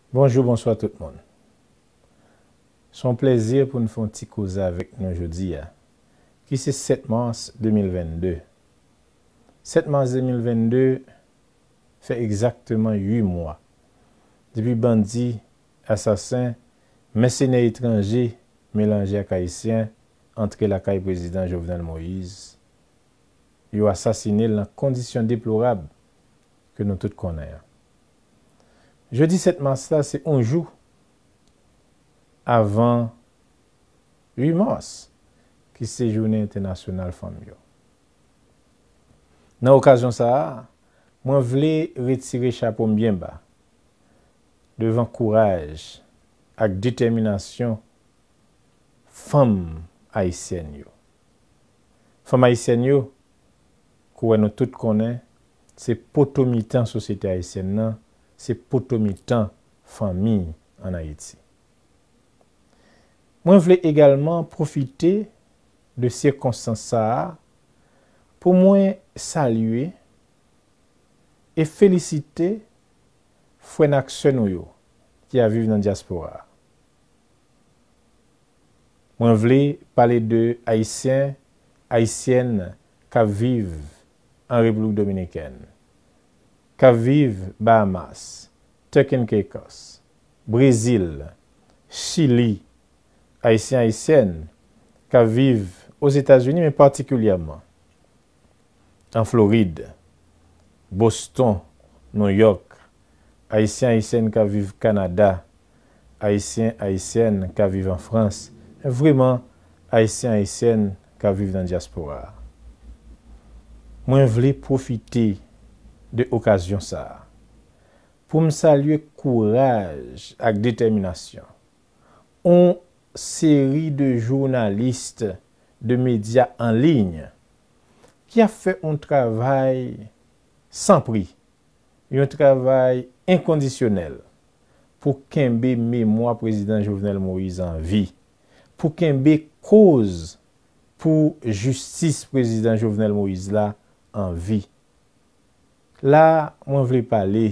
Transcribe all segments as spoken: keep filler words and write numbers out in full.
Bonjou, bonswa tout moun. Se yon plezi pou n fè yon ti koze avèk nou jodi a, ki se sèt mas de mil vennde. Sèt mas de mil vennde fè egzakteman uit mwa depi bandi, asasen, mèsenè etranje melanje ak ayisyen antre lakay prezidan Jovenel Moïse. Yo asasine l nan kondisyon deplorab ke nou tout konnen an. Jodi sèt mas la se yon jou avan uit mas, ki se jounen entènasyonal fanm yo. Nan okazyon sa a, mwen vle retire chapo m byen ba devan kouraj ak detèminasyon fanm ayisyèn yo. Fanm ayisyèn yo, kouwè nou tout konnen, se poto mitan sosyete ayisyèn nan, se poto mitan fanmi ann Ayiti. Mwen vle egalman pwofite de sikonstans sa a pou mwen salye e felisite frè n ak sè nou yo ki ap viv nan dyaspora a. Mwen vle pale de Ayisyen, Ayisyèn k ap viv an Repiblik Dominikèn, k ap viv Bahamas, Turks and Caicos, Brezil, Chili, Ayisyen, Ayisyèn k ap viv Ozetazini, men patikilyèman an Florid, Boston, New York, Ayisyen, Ayisyèn k ap viv Kanada, Ayisyen, Ayisyèn k ap viv an Frans, men vreman Ayisyen, Ayisyèn k ap viv nan dyaspora a. Mwen vle pwofite de okazyon sa a pou m salye kouraj ak detèminasyon yon seri de jounalis de medya an liy ki ap fè yon travay san pri, yon travay enkondisyonèl pou kenbe memwa prezidan Jovenel Moïse an vi, pou kenbe koz pou jistis prezidan Jovenel Moïse la an vi. La, mwen vle pale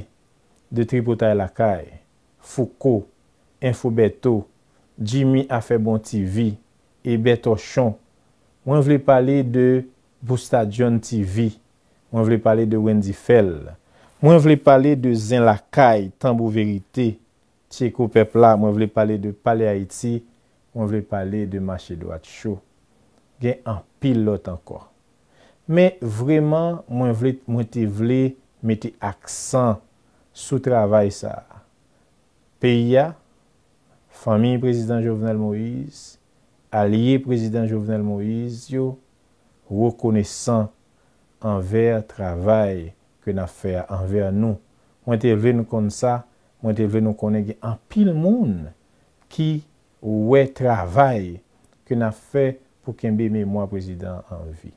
de Tripotay Lakay, Fouco, Enfo Bèto, Jimmy Afè Bon T V, Ebè Tòchon. Mwen vle pale de Bousta John T V. Mwen vle pale de Wendy Fèl. Mwen vle pale de Zen Lakay, Tanbou Verite, Tcheko Pèp la, mwen vle pale de Palè Ayiti, mwen vle pale de Mache Dwat Cho. Gen anpil lòt ankò. Men vreman, mwen vle, mwen te vle mete aksan sou travay sa a. Peyi a, fanmi prezidan Jovenel Moïse, alye prezidan Jovenel Moïse yo rekonesan anvè travay ke n ap fè a, anvè nou. Mwen te vle nou konn sa, mwen te vle nou konnen gen anpil moun ki wè travay ke n ap fè pou kenbe memwa prezidan an vi.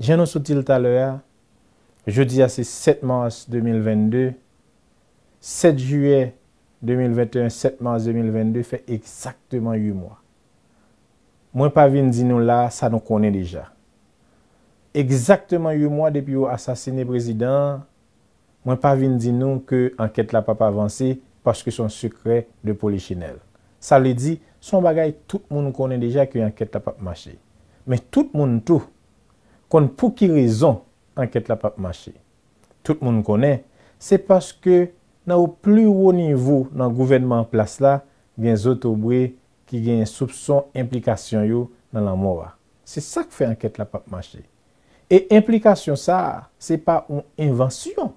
Jan nou sot di l talè a, jodi a se sèt mas de mil vennde, sèt jiyè de mil venteyen, sèt mas de mil vennde fè egzakteman uit mwa. Mwen pa vin di nou la sa nou konnen deja. Egzakteman uit mwa depi yo asasine prezidan an, mwen pa vin di nou ke ankèt la p ap avanse paske se yon sekrè de polichinèl. Sa vle di, se yon bagay tout moun konnen deja ke ankèt la p ap mache. Men tout moun tou konn pou ki rezon ankèt la p ap mache. Tout moun konnen, se paske nan yon pli wo nivo nan gouvènman an plas la, gen zotobre ki gen soupson enplikasyon yo nan lanmò a. Se sa k fè ankèt la p ap mache. E enplikasyon sa a, se pa yon envansyon,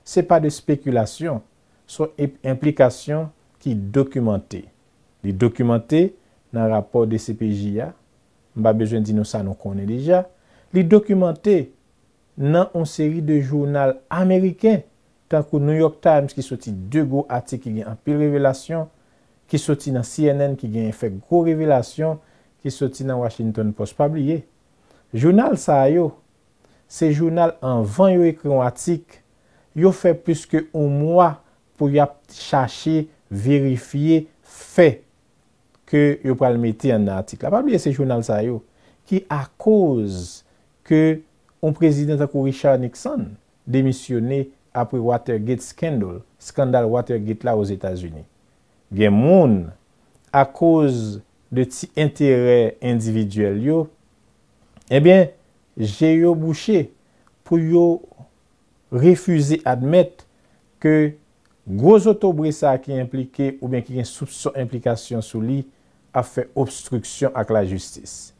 se pa de spekilasyon, se yon enp-, enplikasyon ki dokimante. Li dokimante nan rapò D C P J a, m pa bezwen di nou sa nou konnen deja. Li dokimante nan yon seri de jounal ameriken, tankou New York Times ki soti de gwo atik ki gen anpil revelasyon, ki soti nan C N N ki gen fè gwo revelasyon, ki soti nan Washington Post. Pa bliye, jounal sa yo, se jounal anvan yo ekri yon atik, yo fè plis ke yon mwa pou y ap chache verifye fè ke yo pral mete anndan atik la. Pa bliye se jounal sa yo ki akoz ke yon prezidan tankou Richard Nixon demisyone apre Watergate scandal, eskandal Watergate la Ozetazini. Gen moun, akoz de ti enterè endividyèl yo, ebyen, je yo bouche pou yo refize admèt ke gwo zotobre sa a ki enplike oubyen ki gen soupson enplikasyon sou li ap fè obstriksyon ak lajistis.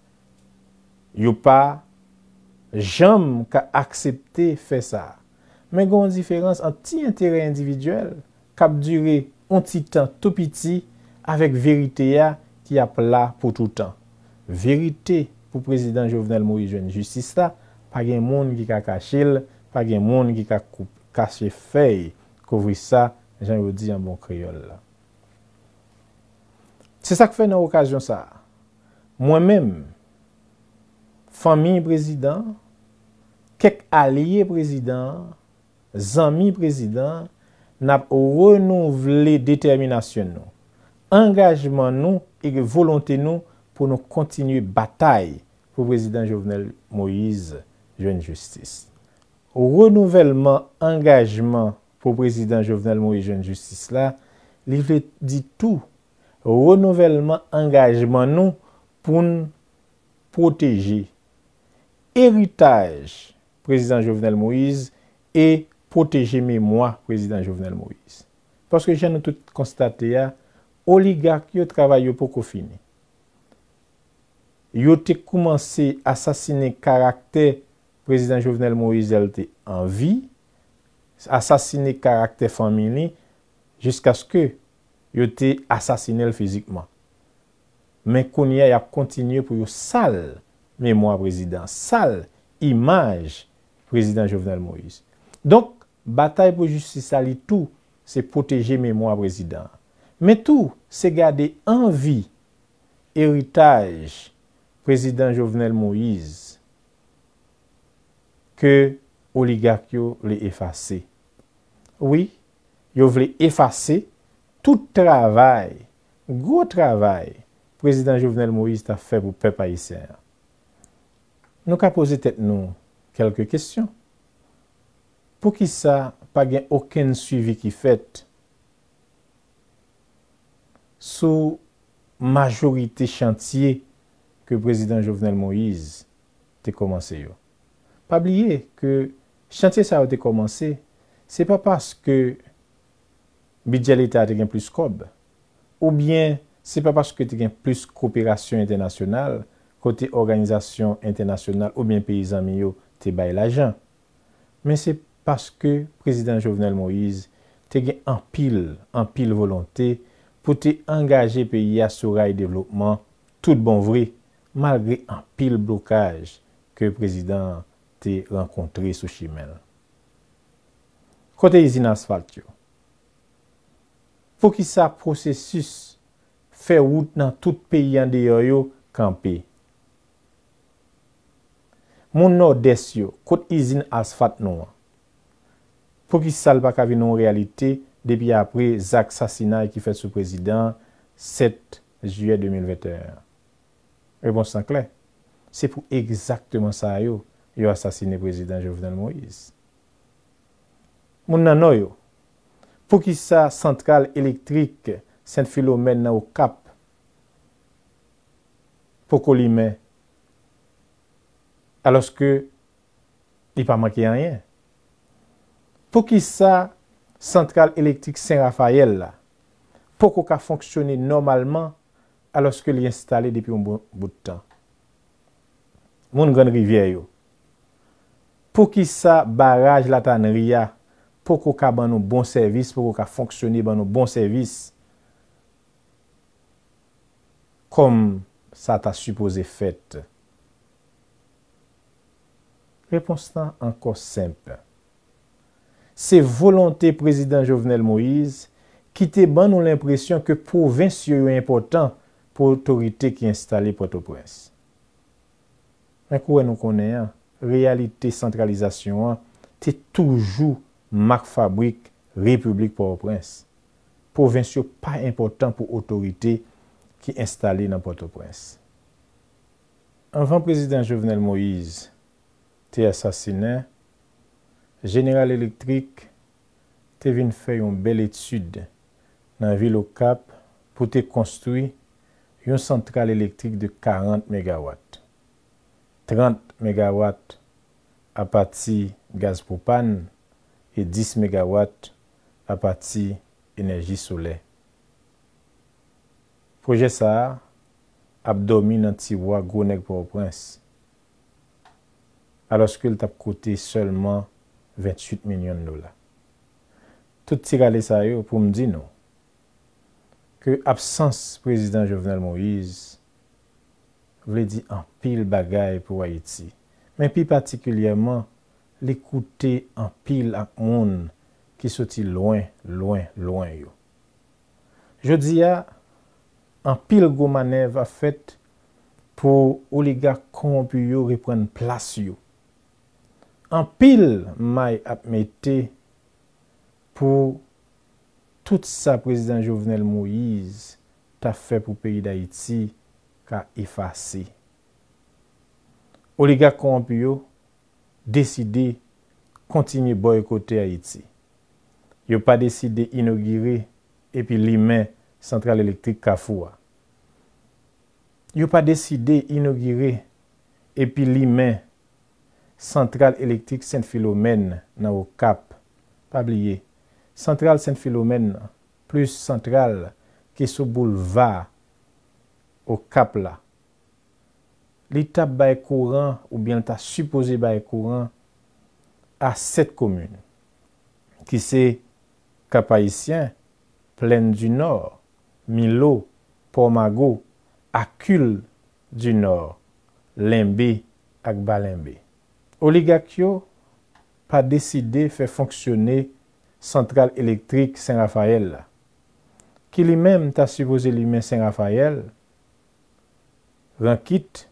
Yo pa janm ka aksepte fè sa a. Men gen yon diferans ant ti enterè endividyèl k ap dire yon ti tan tou piti avèk verite a ki ap la pou toutan. Verite pou prezidan Jovenel Moïse jwenn jistis la, pa gen moun ki ka kache l, pa gen moun ki ka koup-, kache fèy kouvri sa, jan yo di an bon kreyòl la. Se sa k fè nan okazyon sa a, mwen menm, fanmi prezidan an, kèk alye prezidan an, zanmi prezidan an, n ap renouvle detèminasyon nou, angajman nou e volonte nou pou nou kontinye batay pou prezidan Jovenel Moïse jwenn jistis. Renouvèlman angajman pou prezidan Jovenel Moïse jwenn jistis la, li vle di tou renouvèlman angajman nou pou n pwoteje eritaj prezidan Jovenel Moïse e pwoteje memwa prezidan Jovenel Moïse. Paske jan nou tout konstate a, oligak yo, travay yo poko fini. Yo te koumanse asasinen karaktè prezidan Jovenel Moïse lè l te an vi, asasinen karaktè fanmi li, jiskaske yo te asasinen l fizikman. Men kounye a, y ap kontinye pou yo sal memwa prezidan, sal imaj prezidan Jovenel Moïse. Donk, batay pou jistis la, li tou, se pwoteje memwa prezidan an. Men tou, se gade an vi eritaj prezidan Jovenel Moïse ke oligak yo vle efase. Wi, yo vle efase tout travay, gwo travay prezidan Jovenel Moïse t ap fè pou pèp ayisyen an. Nou ka poze tèt nou kèlke kesyon. Poukisa pa gen okenn swivi ki fèt sou majorite chantye ke prezidan Jovenel Moïse te kòmanse yo? Pa bliye ke chantye sa yo te kòmanse, se pa paske bidjè leta a te gen plis kòb, oubyen se pa paske te gen plis koperasyon entènasyonal kote òganizasyon entènasyonal oubyen peyi zanmi yo te bay lajan. Men se paske prezidan Jovenel Moïse te gen anpil, anpil volonte pou te angaje peyi a sou ray devlopman tout bon vre, malgre anpil blokaj ke prezidan an te rankontre sou chimen l. Kote izin asfalt yo? Poukisa pwosesis fè wout nan tout peyi andeyò yo kanpe? Moun Nòdès yo, kot izin asfalt nou an? Poukisa l pa ka vin yon reyalite depi apre zak sasinay ki fèt sou prezidan an sèt jiyè de mil venteyen an? Repons lan klè. Se pou egzakteman sa yo, yo asasine prezidan Jovenel Moïse. Moun nan Nò yo, poukisa santral elektrik Sent Filomèn nan Okap poko limen, alòske li pa manke anyen? Poukisa santral elektrik Sen Rafayèl la poko ka fonksyone nòmalman alòske li enstale depi yon bon bout tan? Moun Grann Rivyè yo, poukisa baraj Latanri a poko ka ban nou bon sèvis, poko ka fonksyone ban nou bon sèvis kòm sa ta sipoze fèt? Repons lan ankò senp. Se volonte prezidan Jovenel Moïse ki te ban nou lenpresyon ke pwovens yo yo enpòtan pou otorite ki enstale Pòtoprens. Men kouwè nou konnen an, reyalite santralizasyon an te toujou mak fabrik Repiblik Pòtoprens. Pwovens yo pa enpòtan pou otorite ki enstale nan Pòtoprens. Anvan prezidan Jovenel Moïse te asasinen, Jeneral Elektrik te vin fè yon bèl etid nan vil Okap pou te konstwi yon santral elektrik de karant megawat, trant megawat apati gaz pwopàn e dis megawat apati enèji solè. Pwojè sa a ap dòmi nan tiwa gwo nèg Pòtoprens, alòske l t ap koute sèlman venntuit milyon dola. Tout ti rale sa yo pou m di nou ke absans Prezidan Jovenel Moïse vle di anpil bagay pou Ayiti, men pi patikilyèman, li koute anpil ak moun ki soti lwen, lwen, lwen yo. Jodi a, anpil gwo manèv ap fèt pou oligak kowonpi yo reprann plas yo. Anpil may ap mete pou tout sa Prezidan Jovenel Moïse t ap fè pou peyi Dayiti ka efase. Oligak kowonpi yo deside kontinye bòykote Ayiti. Yo pa deside inogire epi limen santral elektrik Kafou a. Yo pa deside inogire epi limen santral elektrik Sent Filomèn nan Okap. Pa bliye, santral Sent Filomèn nan, plis santral ki sou boulva Okap la, li t ap bay kouran, oubyen l ta sipoze bay kouran a sèt komin, ki se Kap Ayisyen, Plèn di Nò, Milo, Pòmago, Akil di Nò, Lenbe ak Balenbe. Oligak yo pa deside fè fonksyone santral elektrik Sen Rafayèl la, ki li menm ta sipoze limen Sen Rafayèl, Rankit,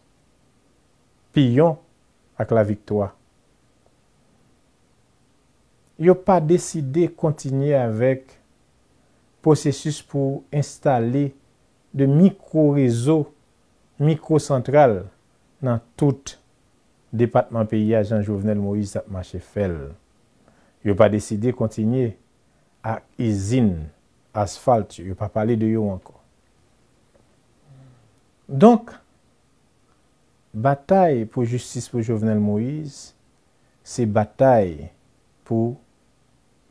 Piyon ak Laviktwa. Yo pa deside kontinye avèk pwosesis pou enstale de mikwo rezo, mikwo santral nan tout depatman peyi a jan Jovenel Moïse t ap mache fè l. Yo pa deside kontinye ak izin asfalt yo, yo pa pale de yo ankò. Donk, batay pou jistis pou Jovenel Moïse, se batay pou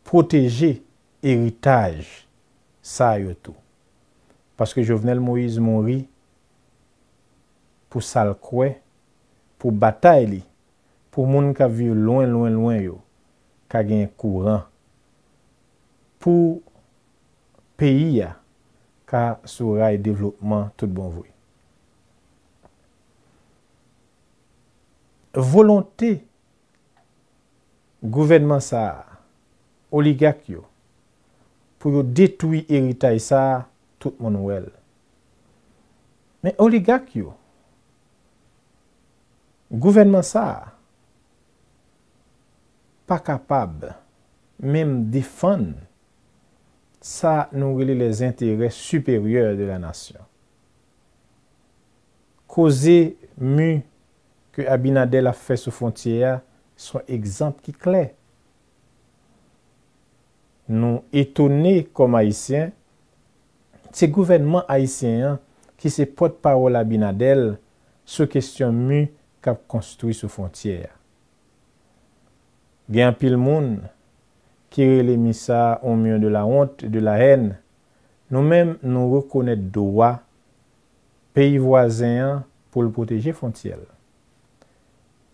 pwoteje eritaj sa yo tou. Paske Jovenel Moïse mouri pou sa l kwè, pou batay li, pou moun k ap viv lwen, lwen, lwen yo ka gen kouran, pou peyi a ka sou ray devlopman tout bon vre. Volonte gouvènman sa a, oligak yo, pou yo detwi eritaj sa a, tout moun wè l. Men oligak yo, gouvènman sa a, pa kapab menm defann sa nou rele les intérêts supérieurs de la nation. Koze mi ke Abinader ap fè sou fwontyè a se yon egzanp ki klè. Nou etone kòm Ayisyen, se gouvènman ayisyen an ki se pòtpawòl Abinader sou kesyon mi k ap konstwi sou fwontyè a. Gen anpil moun ki rele mi sa a un mur de la honte, de la haine. Nou menm, nou rekonèt dwa peyi vwazen an pou l pwoteje fwontyè l.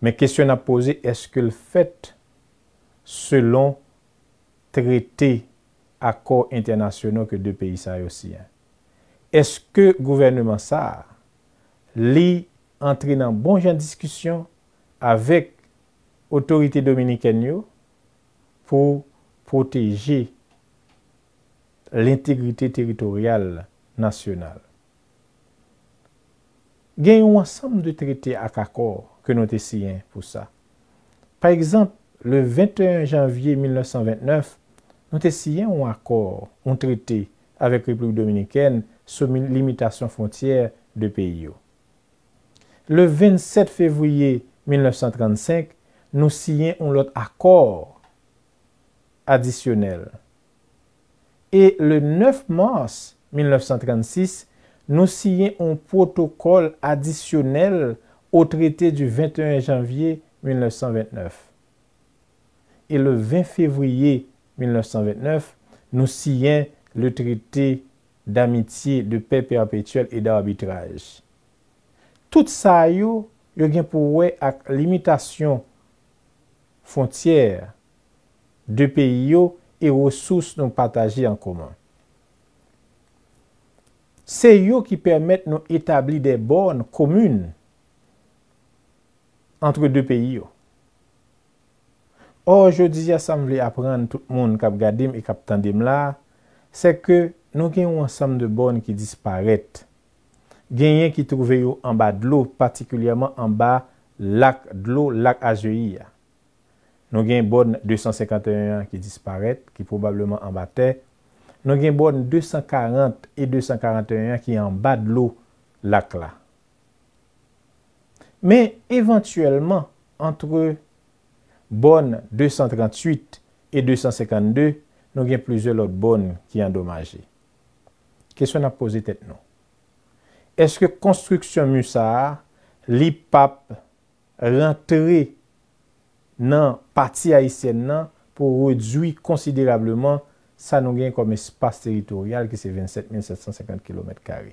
Men kesyon n ap poze, èske l fèt selon trete, akò entènasyonal ke de peyi sa yo siyen? Èske gouvèneman sa a, li antre nan bon jan diskisyon avèk otorite dominikèn yo pou pwoteje lentegrite teritoryal nasyonal? Gen yon ansanm de trete ak akò ke nou te siyen pou sa. Pa egzanp, le venteyen janvye mil nèf san ventnèf, nou te siyen yon akò, yon trete avèk Repiblik Dominikèn sou mi-, limitasyon fwontyè de peyi yo. Le vennsèt fevriye mil nèf san trannsenk, nou siyen yon lòt akò adisyonèl E le nèf mas mil nèf san trannsis, nou siyen yon pwotokòl adisyonèl o trete di venteyen janvye mil nèf san ventnèf. E le ven fevriye mil nèf san ventnèf, nou siyen le traité d'amitié, de paix perpétuelle et d'arbitrage. Tout sa yo, yo gen pou wè ak limitasyon fwontyè de peyi yo e resous nou pataje an komen. Se yo ki pèmèt nou etabli de bòn komin antre de peyi yo. Ò, jodi a, sa m vle aprann tout moun k ap gade m e k ap tande m la, se ke nou gen yon ansanm de bòn ki disparèt. Genyen ki twouve yo anba dlo, patikilyèman anba lak dlo, lak Azeyi a. Nou gen bòn de san senkanteyen an ki disparèt, ki pwobableman anba tè. Nou gen bòn de san karant e de san karanteyen an ki anba dlo lak la. Men, evantyèlman, antre bòn de san tranntuit e de san senkannde, nou gen plizyè lòt bòn ki andomaje. Kesyon n ap poze tèt nou, èske konstriksyon mi sa a, li p ap rantre nan pati ayisyèn nan pou redwi konsiderableman sa nou gen kòm espas teritoryal ki se vennsèt mil sèt san senkant kilomèt kare?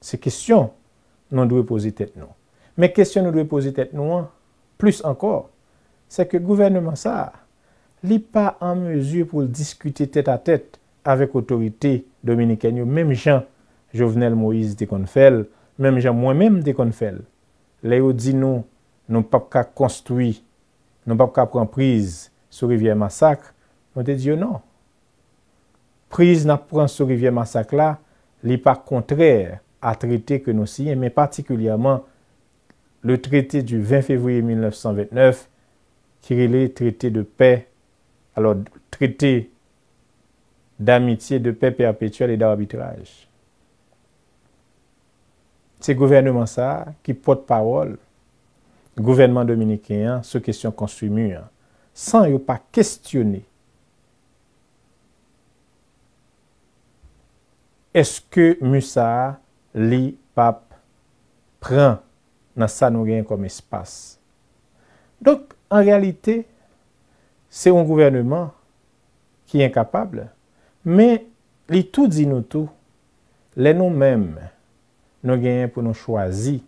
Se kesyon nou dwe poze tèt nou. Men kesyon nou dwe poze tèt nou an, plis ankò, se ke gouvènman sa a, li pa an mezi pou l diskite tèt a tèt avèk otorite dominikèn yo, menm jan Jovenel Moïse te konn fè l, menm jan mwen menm te konn fè l. Lè yo di nou, nou p ap ka konstwi, nou p ap ka pran priz sou rivyè Masak, mwen te di yo non. Priz n ap pran sou rivyè Masak la, li pa kontrè a trete ke nou siyen, men patikilyèman le traité du vingt février mille neuf cent vingt-neuf, ki rele traité de paix, alò, traité d'amitié, de paix perpétuelle et d'arbitrage. Se gouvènman sa a ki pòtpawòl gouvènman dominiken an sou kesyon konstwi mi an, san yo pa kestyone èske mi sa a li p ap pran nan sa nou genyen kòm espas. Donk, an reyalite, se yon gouvènman ki enkapab, men li tou di nou tou, lè nou menm, nou genyen pou nou chwazi,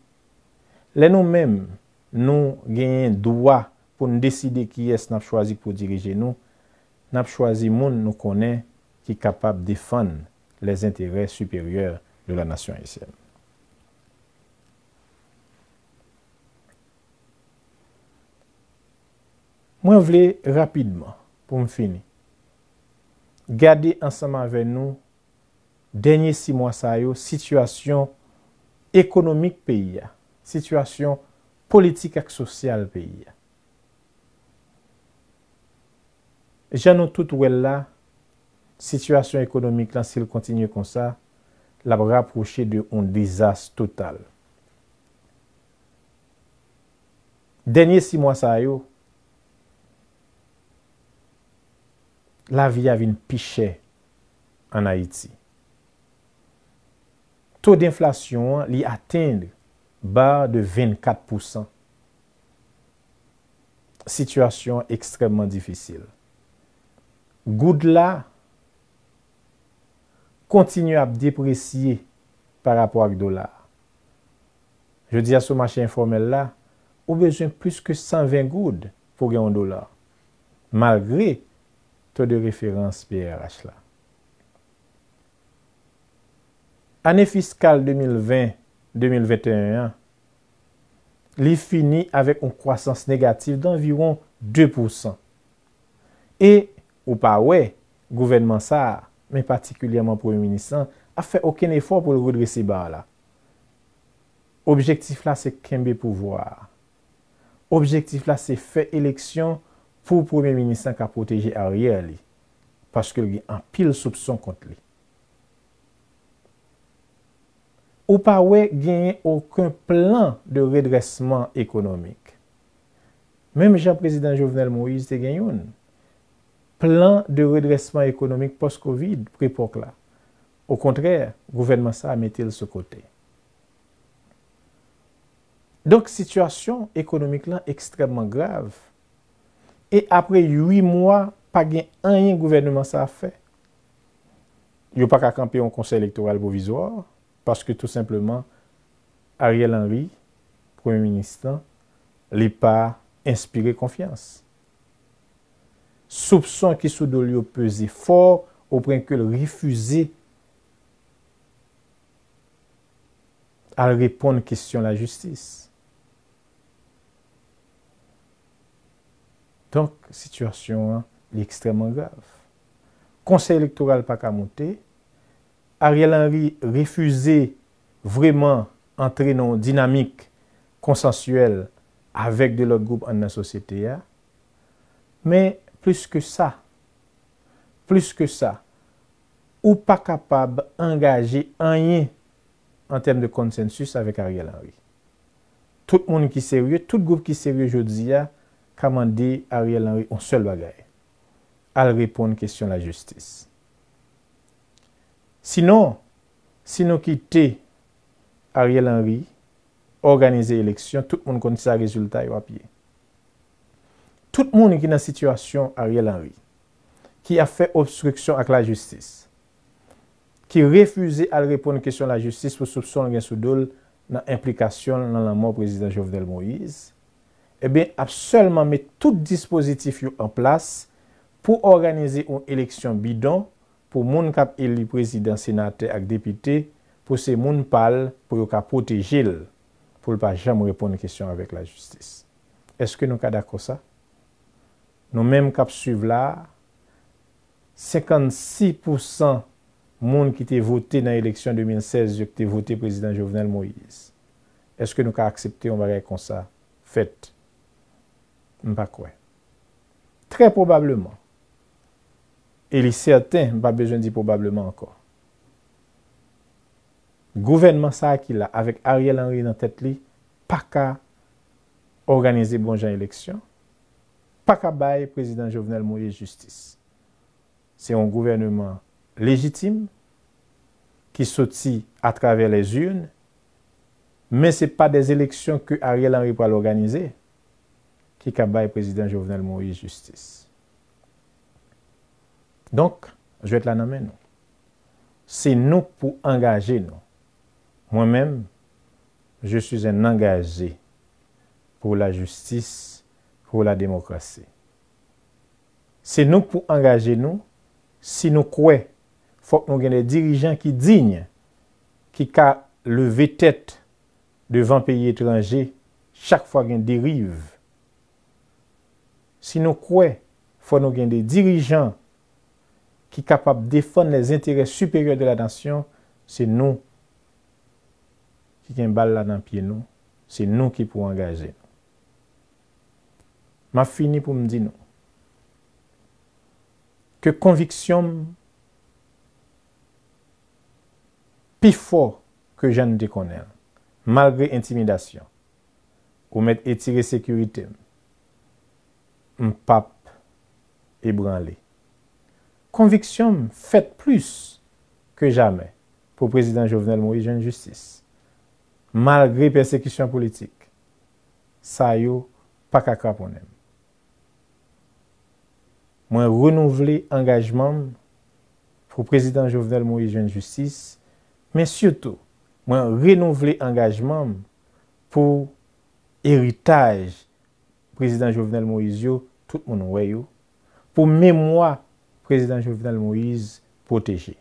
lè nou menm, nou genyen dwa pou n deside kiyès n ap chwazi pou dirije nou, n ap chwazi moun nou konnen ki kapab defann les intérêts supérieurs de la nation haïtienne. Mwen vle rapidman, pou m fini, gade ansanm avè nou dènye sis mwa sa yo, sitiyasyon ekonomik peyi a, sitiyasyon politik ak sosyal peyi a. Jan nou tout wè l la, sitiyasyon ekonomik lan, si l kontinye konsa, l ap rapwoche de yon dezas total. Dènye sis mwa sa yo, lavi a vin pi chè ann Ayiti. To denflasyon an, li atenn ba de vennkat pousan. Sitiyasyon an ekstrèmman difisil. Goud la kontinye ap depresye pa rapò ak dola a. Jodi a, sou mache enfòmèl la, ou bezwen plis ke san ven goud pou w gen yon dola, malgre to de referans P R H la. Ane fiskal de mil ven, de mil venteyen an, li fini avèk yon kwasans negatif danviwon de pousan. E ou pa wè gouvènman sa a, men patikilyèman premye minis lan, ap fè okenn efò pou l redrese ba la. Objektif la se kenbe pouvwa a. Objektif la se fè eleksyon pou premye minis lan ka pwoteje aryè li, paske l gen anpil soupson kont li. Ou pa wè genyen okenn plan de redrèsman ekonomik. Menm jan prezidan Jovenel Moïse te gen youn. plan de redrèsman ekonomik pòs-Covid prepòk la. Okontrè, gouvènman sa a mete l sou kote. Donk, sitiyasyon ekonomik lan ekstrèmman grav. E apre uit mwa, pa gen anyen gouvènman sa a fè. Yo pa ka kanpe yon konsèy elektoral pwovizwa, paske tou senpleman, Ariel Henry, premye minis lan, li pa enspire konfyans. Soupson ki sou do l yo peze fò, opwen ke l refize al reponn kesyon lajistis. Donk, sitiyasyon an, li ekstrèmman grav. Konsèy elektoral pa ka moute. Ariel Henry refize vrèman antre nan yon dinamik konsansyèl avèk de lòt gwoup anndan sosyete a. Men, plis ke sa, plis ke sa, ou pa kapab angaje anyen an tèm de konsensis avèk Ariel Henry. Tout moun ki serye, tout gwoup ki serye jodi a, ka mande Ariel Henry yon sèl bagay. Al reponn kesyon lajistis. Sinon, si nou kite Ariel Henry òganize eleksyon, tout moun konn sa rezilta yo ap ye. Tout moun ki nan sitiyasyon Ariel Henry, ki ap fè obstriksyon ak lajistis, ki refize al reponn kesyon lajistis pou soupson l gen sou do l nan enplikasyon l nan lanmò prezidan Jovenel Moïse, ebyen, ap sèlman met tout dispozitif yo an plas pou òganize yon eleksyon bidon pou moun k ap eli prezidan, senatè ak depite, pou se moun pa l, pou yo ka pwoteje l, pou l pa janm reponn kesyon avèk lajistis. Èske nou ka dakò sa? Nou menm k ap swiv la a, senkannsis pousan moun ki te vote nan eleksyon de mil sèz yo ki te vote prezidan Jovenel Moïse. Èske nou ka aksepte yon bagay konsa fèt? M pa kwè. Trè pwobableman, e li sèten, m pa bezwen di pwobableman ankò, gouvènman sa a ki la, avèk Ariel Henry nan tèt li, pa ka òganize bon jan eleksyon, pa ka bay prezidan Jovenel Moïse jistis. Se yon gouvènman lejitim ki soti atravè les urnes, men se pa des élections ke Ariel Henry pral òganize ki ka bay prezidan Jovenel Moïse jistis. Donk, jwèt la nan men nou. Se nou k pou angaje nou. Mwen menm, je suis un engagé pour la justice, pour la démocratie. Se nou k pou angaje nou, si nou kwè fòk nou gen de dirijan ki diy, ki ka leve tèt devan peyi etranje chak fwa gen deriv. Si nou kwè fò nou gen de dirijan ki kapab defann les intérêts supérieurs de la nation, se nou ki gen bal la nan pye nou, se nou ki pou angaje nou. M ap fini pou m di nou ke konviksyon m pi fò ke jan n te konnen l, malgre entimidasyon. Ou mèt etire sekirite m. M p ap ebranle. Konviksyon m fèt plis ke jamè pou prezidan Jovenel Moïse jwenn jistis, malgre pèsekisyon politik. Sa yo pa ka kraponnen m. Mwen renouvle angajman m pou prezidan Jovenel Moïse jwenn jistis, men sitou, mwen renouvle angajman m pou eritaj prezidan Jovenel Moïse yo, tout moun wè yo, pou memwa prezidan Jovenel Moïse pwoteje.